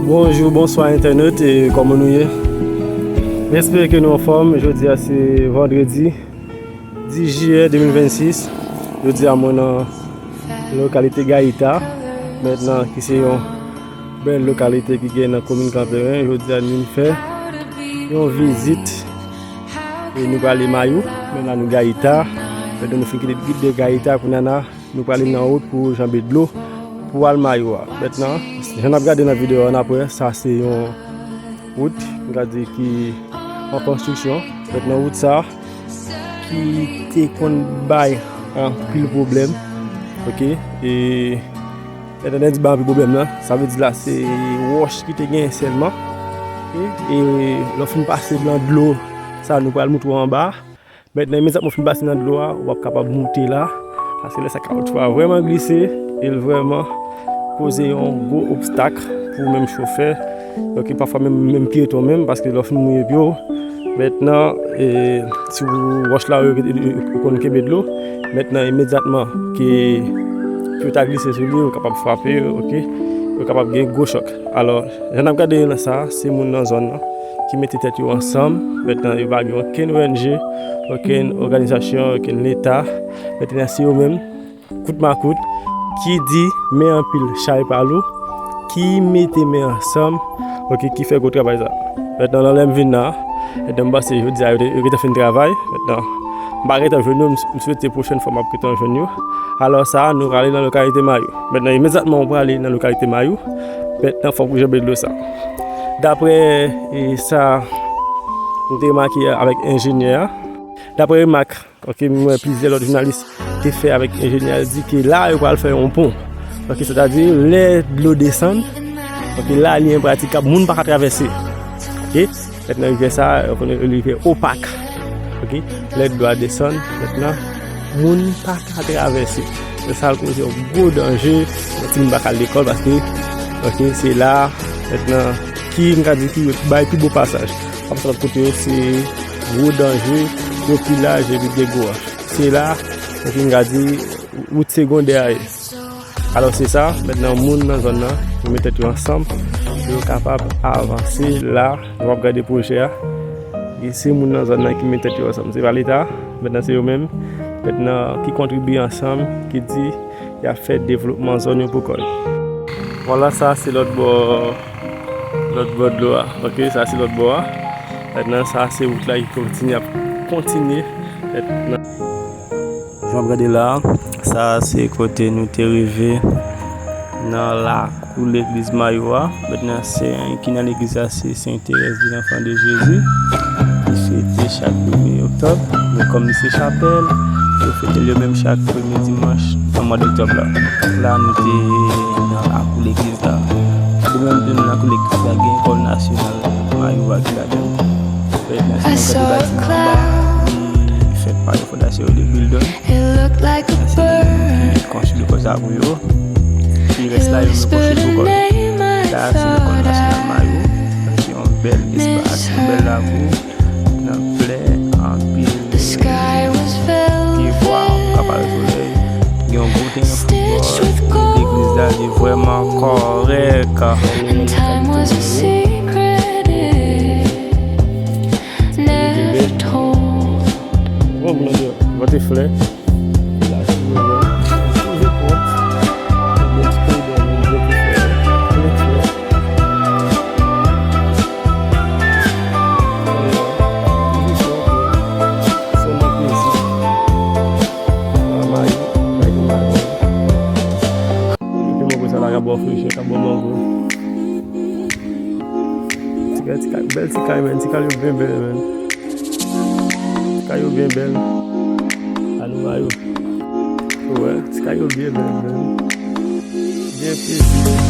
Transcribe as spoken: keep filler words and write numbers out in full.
Bonjou, bonswa entènot, e kòman nou ye? M espere ke nou anfòm. Jodi a se vandredi dis jiyè de mil vennsis. Jodi a mwen nan lokalite Gayita, mentnan ki se yon bèl lokalite ki gen nan komin Kanperen. Jodi a nou vin fè yon vizit e nou prale Mayou. Mentnan nou Gayita, mentnan nou fin kite gid de Gayita, kounye a nou prale nan wout pou janbe dlo pou al Mayou a. Mentnan, jan n ap gade nan videyo a annapre, sa se yon wout, m ka di ki an konstriksyon. Mentnan wout sa ki te konn bay anpil pwoblèm. Oke, e lè n di bay anpil pwoblèm nan, sa vle di la se wòch ki te genyen sèlman. Oke, e lè w fin pase nan dlo sa nou pral moutre w anba. Mentnan, imedyatman w fin pase nan dlo a, w ap kapab moute la, paske lè sa kawotchou a vrèman glise, e l vrèman poze yon gwo obstak pou menm chofè, donk pafwa menm, menm pyeton menm, paske lè w fin mouye pye w, mentnan, e, sou wòch la, yo, yo, yo konn kenbe dlo, mentnan, imedyatman ke pye w ta glise sou li, yo kapab frape, oke, yo kapab gen gwo chòk. Alò, jan n ap gade nan sa, se moun nan zòn nan ki mete tèt yo ansanm. Mentnan, yo pa gen okenn O N G, okenn òganizasyon, okenn leta. Mentnan, se yo menm, kout makout, ki di men anpil chay pa lou, ki mete men ansanm, oke, ki fè gwo travay sa. Mentnan, nan lè m vin la, mentnan, m panse jodi a, yo te, yo gentan fin travay. Mentnan, m pa gentan jwenn yo, m, m swete pwochèn fwa m ap gentan jwenn yo. Alò sa, nou prale nan lokalite Mayou. Mentnan, imedyatman ou prale nan lokalite Mayou, mentnan fòk ou janbe dlo sa. Daprè, e, sa m te remake avèk enjenyè a, daprè remak, oke, m wè plizyè lòt jounalis te fè avèk enjenyè a, di ke la yo pral fè yon pon. Oke, sètadi lè dlo desann, oke, la li enpratikab, moun pa ka travèse. Oke, mentnan rivyè sa, yo konnen rivyè opak. Oke, lè dlo a desann, mentnan moun pa ka travèse. Se sa l koze yon gwo danje, yon timoun pa ka al lekòl paske, oke, se la, mentnan, ki, m ka di, ki bay pi bon pasaj. Paske lòt kote yo, se gwo danje, gwo pilaj, epi gen gwo wòch. Se la, oke, m ka di, wout segondè a ye. Alò, se sa, mentnan, moun nan zòn nan, yo met tèt yo ansanm, pou yo kapab avanse la, nou ap gade pwojè a. E se moun nan zòn nan ki met tèt yo ansanm. Se pa leta, mentnan se yo menm, mentnan ki kontribye ansanm, ki di y ap fè devlopman zòn yo pou kò yo. Vwala, sa se lòt bò, lòt bò dlo a. Oke, sa se lòt bò a. Mentnan, sa se wout la ki kontinye ap kontinye. Mentnan, jan w ap gade la, sa se kote nou te rive nan lakou legliz Mayou a. Mentnan, sen ki nan legliz la, se Sen Terèz de l'Enfant de Jésus, ki fete chak premye oktòb. Men kòm li se chapèl, yo fete l yo menm chak premye dimanch nan mwa doktòb la. La, nou te nan lakou legliz la. Ou menm tou nan lakou legliz la, gen lekòl nasyonal Mayou a ki ladan l. Fèt nan se nou gade batiman anba. Fèt pa yon fondasyon yo de building. Nan se yo ki konstwi lekòl sa pou yo. Pi rès la, yo konstwi pou kò yo. Sa se lekòl nasyonal Mayou. Se yon bèl espas, yon bèl lakou. Nan plè, anpil pye bwa, kapare solèy. Gen yon gwo teren foutbòl. Legliz la, li vrèman kòrèk. And time was a secret it never told. Bon, mwen, mwen te flè. La, si mwen, mwen, mwen, mwen, mwen, mwen, mwen, mwen, mwen, mwen, mwen, mwen, mwen, Ti kay, ti kay, bèl ti kay, men. Ti kay yo byen bèl, men. Ti kay yo byen bèl. Ann wè yo. Ou wè, ti kay yo byen bèl, men. Byen pezib.